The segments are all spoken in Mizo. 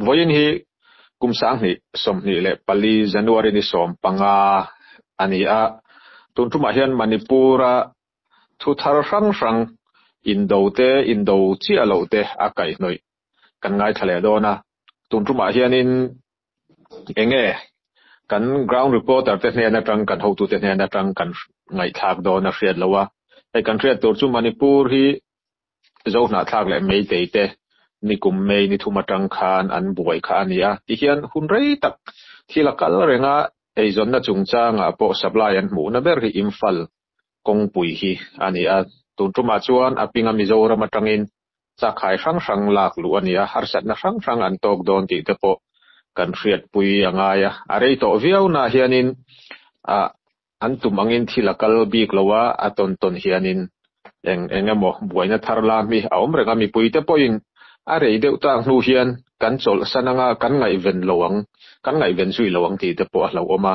Vawiin hi kum 2024 January ni 15 a ni a. Tun tumah hian Manipur-a thu thar hrang hrang indo te, indo chiah loh te a kaihhnawih kan ngaithla leh dawn a. Tun tumah hianin enge kan ground reporter te hnen atang kan hotute hnen atang kan ngaihthlak dawn a hriat loh a. Hei kan hriat tur chu Manipur hi Zohnahthlak leh Meitei te nikum May ni thum atang khan an buai kha a ni a. Tihian hun rei tak thil a kal reng a, eizawnna chungchangah pawh supply an hmuhna ber hi Imphal kawngpui hi a ni a. Tun tumah chuan a pinga Mizoram atangin chakhai hrang hrang lak luh a ni a, harsatna hrang hrang an tawk dawn tih te pawh kan hriatpui a ngai a. A rei tawh viau na hianin ah an tum angin thil a kal bik lo a, a tawn tawn hianin eng eng emaw buaina thar lam hi a awm reng a, mipuite pawhin a rei deuh tak hnu hian kan chawlhsan anga kan ngaihven lo ang, kan ngaihven zui lo ang tih te pawh a hlauhawm a,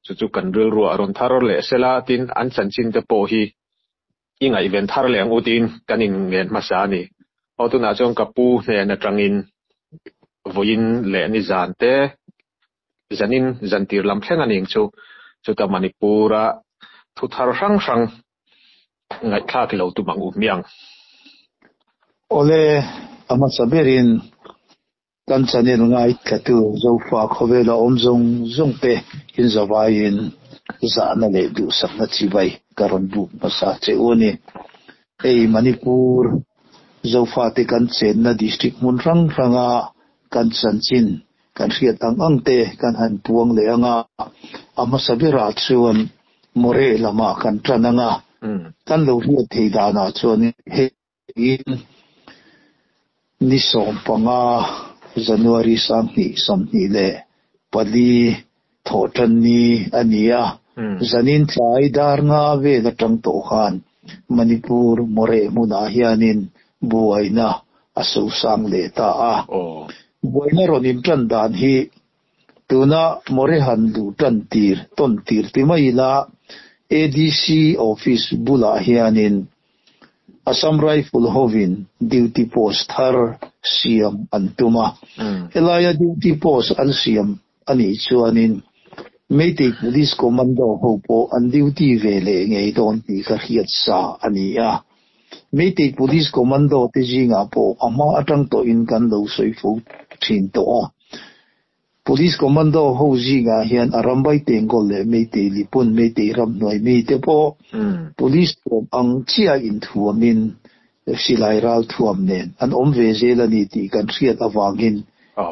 chu chu kan rilruah a rawn thar leh sela tin an chanchin te pawh hi i ngaihven thar leh ang u tiin kan inngen hmasa a ni. Aw tunah chuan ka pu hnen atangin vawiin leh nizan te zanin zantir lam thleng a ning chu chuta Manipur-a thu thar hrang hrang ngaihthlak i lo tum ang u hmiang. Awle, a hmasa berin kan channel ngaithlatu Zofa khawvela awm zawng zawng te inzavaiin zahna leh duhsakna chibai ka rawn buk hmasa che u a ni. Hei Manipur Zofate kan chenna district hmun hrang hranga kan chanchin kan hriat ang ang te kan han puang leh ang a, a hmasa berah chuan Moreh lamah kan tan ang a, kan lo hriat thei danah chuan hei ni 15 January 2024 thawhtan ni a ni a, zanin tlai dar nga vel atang tawh khan Manipur Moreh hmunah hianin buaina a sosang leh ta a. Buaina rawn intan dan hi tuna Morehan luh tan tir tawn tir ti mai ila ADC office bulah hianin Assam Rifle hovin duty post thar siam an tum a. Helaia duty post an siam a nih chuanin Meitei Police Commando ho pawh an duty ve leh ngei dawn tih ka hriat sa a ni a. Meitei Police Commando te zingah pawh a hma atang tawhin kan lo sawi fo thin tawh a. Police Commando ho zingah hian a rambai Tengkawl leh Meitei Lipun, Meitei ramhnuai mite pawh Police thuam ang chiah inthuamin silai ral thuam nen an awm ve zel a ni tih kan hriat avangin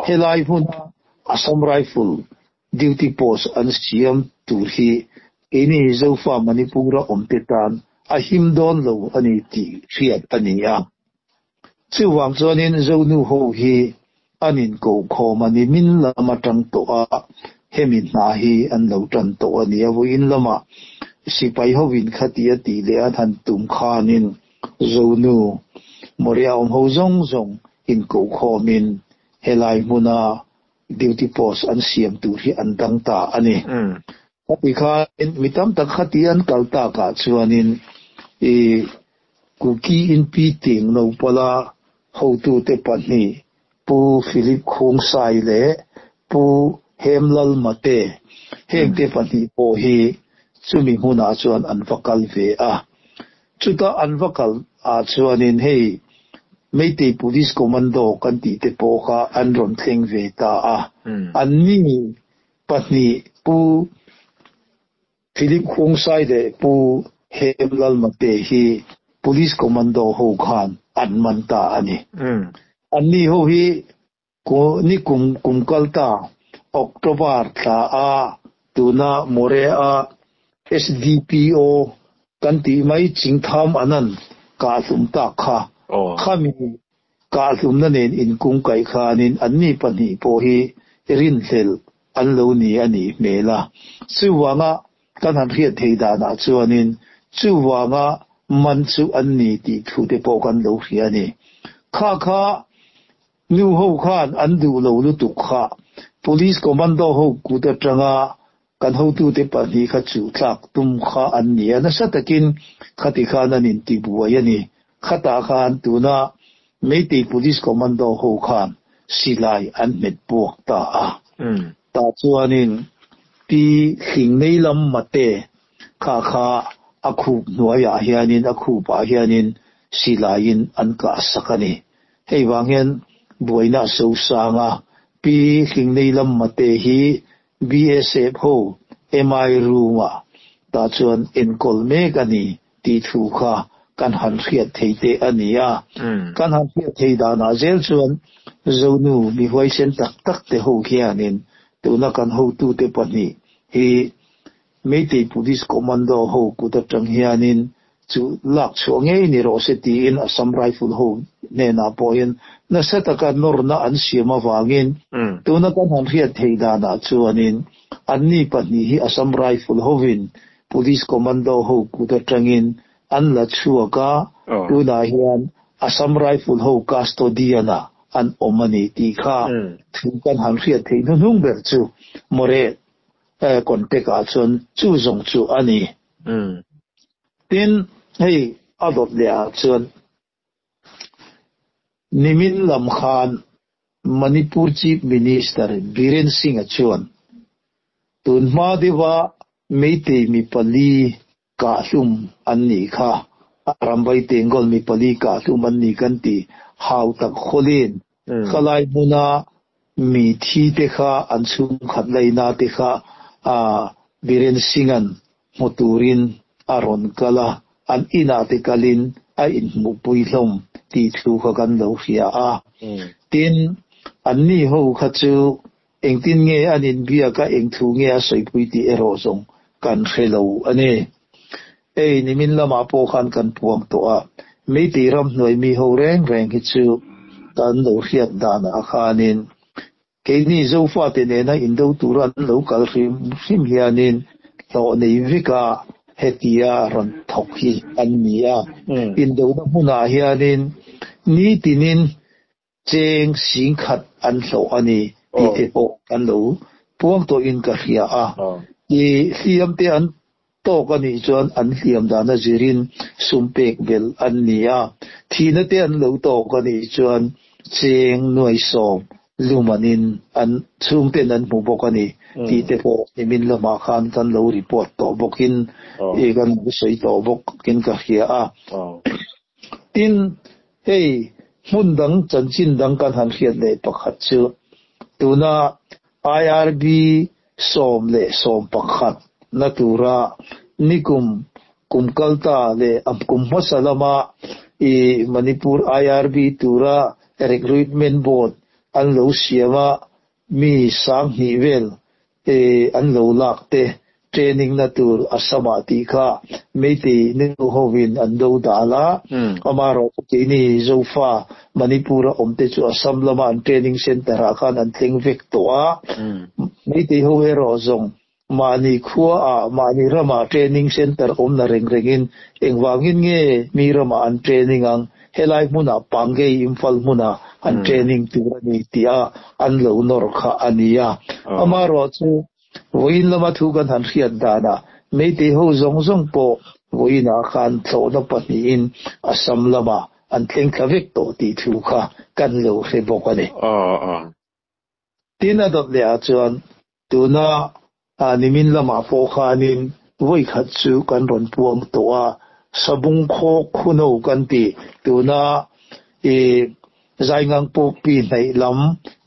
helai hmuna Assam Rifle duty post an siam tur hi keini Zofa Manipur-a awmte tan a him dawn lo a ni tih hriat a ni a. Chuvang chuanin Zonu ho hi an inkohkhawm a ni min lam atang tawh a, hemi hna hi an lo tan tawh a ni a. Vawiin lamah sipai hovin khati a tih leh an han tum khanin Zonu Moria awm ho zawng zawng inkohkhawmin helai hmuna duty post an siam tur hi an dang ta a ni. Khati khan mi tam tak khati an kal takah chuanin i Kuki inpi ting lo pawla hotute pahnih Pu Philip Khungsai leh Pu Hemlal Mate hengte pahnih pawh hi chumi hmunah chuan an va kal ve a. Chuta an va kal ah chuanin hei Meitei Police Commando kan tih te pawh kha an rawn thleng ve ta a. Anni pahnih Pu Philip Khungsai leh Pu Hemlal Mate hi Police Commando ho khan an man ta a ni. Anni ho hi ni kum kum kal ta October thla a tuna Moreh-a SDPO kan tih mai Chingtham Anand kahhlum tak kha khami kahhlumna nen inkungkaih khanin anni pahnih pawh hi rinhlelh an lo ni a nih hmel a. Chuvanga kan han hriat theih danah chuanin chuvanga man chu an ni tih thu te pawh kan lo hria a ni. Kha kha nu ho khan an duh lo lutuk kha Police Commando ho kut atanga kan hotute pahnih kha chuh tlak tum kha an ni a, nasa takin khati khan an intibuai a ni. Khatah khan tuna Meitei Police Commando ho khan. silai an hmet puak ta a. Tah chuanin Pi Hlingneilam Mate kha kha a khup hnuaiah hianin a khupah hianin silaiin an kah sak a ni. Hei vang hian buaina a sosang a, Pi Hlingneilam Mate hi BSF ho MI room-ah tah chuan enkawl mek a ni tih thu kha kan han hriat thei teh a ni a. Kan han hriat thei danah zel chuan Zonu mi huaisen tak tak te ho hianin tuna kan hotute pahnih hi Meitei Police Commando ho kut atang hianin chu lak chhuah ngei ni rawh se tiin Assam Rifle ho hnenah pawhin nasa taka nawrna an siam avangin tuna kan han hriat theih danah chuanin anni pahnih hi Assam Rifle hovin Police Commando ho kut atangin an la chhuak a, tunah hian Assam Rifle ho custodian-ah an awm a ni tih kha thu kan han hriat theih hnuhnung ber chu Moreh contact ah chuan chu zawng chu a ni. Tin, hei a dawt leh ah chuan nimin lam khan Manipur Chief Minister Biren Singh-a chuan tun hma deuha Meitei mi pali kahhlum an nih kha, Rambai Tengol mi pali kahhlum an ni kan ti hau tak khawlin khalai hmuna mi thi te kha an chhungkhat laina te kha Biren Singh-a'n hmu turin a rawn kal a, an inah te kalin a inhmuhpui hlawm tih thu kha kan lo hria a. Tin, anni ho kha chu engtin nge an inbiak a, eng thu nge a sawipui tih erawh zawng kan hre lo a ni. Hei, nimin lamah pawh khan kan puang tawh a, Meitei ramhnuai mi ho reng reng hi chu kan lo hriat danah khanin Keini Zofate nena indo tura an lo kal hrim hrim hianin hlawh nei veka hetia rawn thawk hi an ni a. Indona hmunah hianin nitinin cheng singkhat an hlawh a ni tih te pawh kan lo puang tawhin ka hria a. I hliam te an tawk a nih chuan an hliam dan a zirin sum pek belh an ni a, thihna te an lo tawk a nih chuan cheng nuaisawm lumanin an chhungten an hmu bawk a ni tih te pawh nimin lamah khan kan lo report tawh bawkin kan lo sawi tawh bawkin ka hria a. Tin, hei hmun dang chanchin dang kan han hriat leh pakhat chu tuna IRB 11 na tura nikum kum kalta leh a kum hmasa lama i Manipur IRB tura Recruitment Board an lo siam a, mi 2000 vel an lo lak te training na tur Assam-ah tih kha Meitei nu hovin an do dal a, amaherawh chu keini Zofa Manipur-a awm te chu Assam lama an training center-ah khan an thleng vek tawh a, Meitei ho erawh zawng mahni khuaah, mahni ramah training center awm na reng rengin engvangin nge mi ramah an training ang, helai hmunah Pangei Imphal hmunah an training tur a ni tih a an lo nawr kha a ni a, amaherawh chu Vawiin lama thu kan han hriat danah Meitei ho zawng zawng pawh vawiinah khan thlawhna pahnihin Assam lamah an thleng thla vek tawh tih thu kha kan lo hre bawk a ni. Tin, a dawt lehah chuan tuna nimin lamah pawh khanin vawikhat chu kan rawn puang tawh a, Sabung khaw khuno kan ti, tuna i Zaingang pukpi hnaih lam,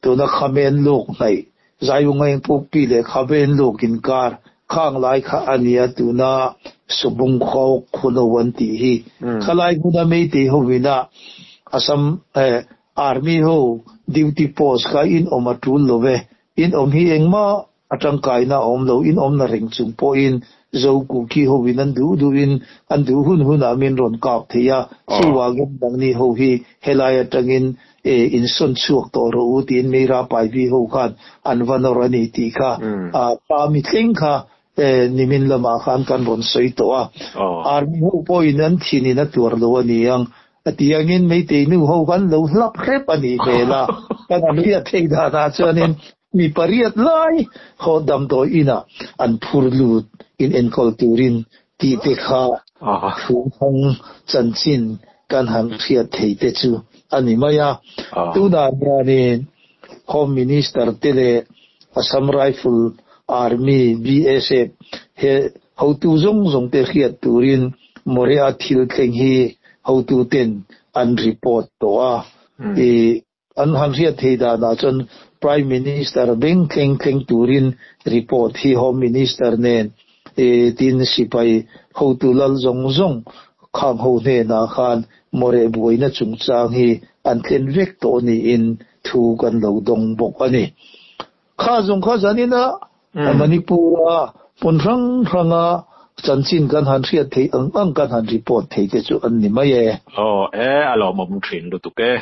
tuna Khamen luk hnaih Zaiungaing pukpi leh Khamen luk inkar khang lai kha a nia tuna Subung khaw khuno an tih hi. Khalai hmuna Meitei hovina Assam Army ho duty post kha in awm a tul lo ve, in awm hi engmah A tangkaina a awm lo, in awmna reng chung pawhin Zo Kuki hoin an duh duhin an duh hun hunah min rawn kap thei a, chuvangin nangni ho hi helai atangin e insawn chhuak tawh rawh u tiin Meira Paivi ho khan an va nawr a ni tih kha pa mi thleng kha e nimin lamah khan kan rawn sawi tawh a. Army ho pawhin an thinin a tuar lo a ni ang A tiangin Meitei nu ho khan lo hlap hrep a nih hmel a, kan han hriat theih danah chuanin mi pariat lai haw damdawi inah an phur lut in enkawl turin tih te kha thu hawng chanchin kan han hriat thei te chu a ni mai a. Tunah hianin. Home Minister te leh Assam Rifle Army, BSF, he hotu zawng zawng te hriat turin Moreh-a thil thleng hi hotuten an report tawh a. An han hriat thei danah chuan Prime Minister beng thleng thleng turin report hi Home Minister nen tin sipai hotu lal zawng zawng khang ho hnenah khan Moreh buaina chungchang hi an thlen vek tawh niin thu kan lo dawng bawk a ni. Kha zawng kha zanina Manipur-a hmun hrang hranga chanchin kan han hriat theih ang ang kan han report thei te chu an ni mai e. Aw e, a lawmawm thin lutuk e.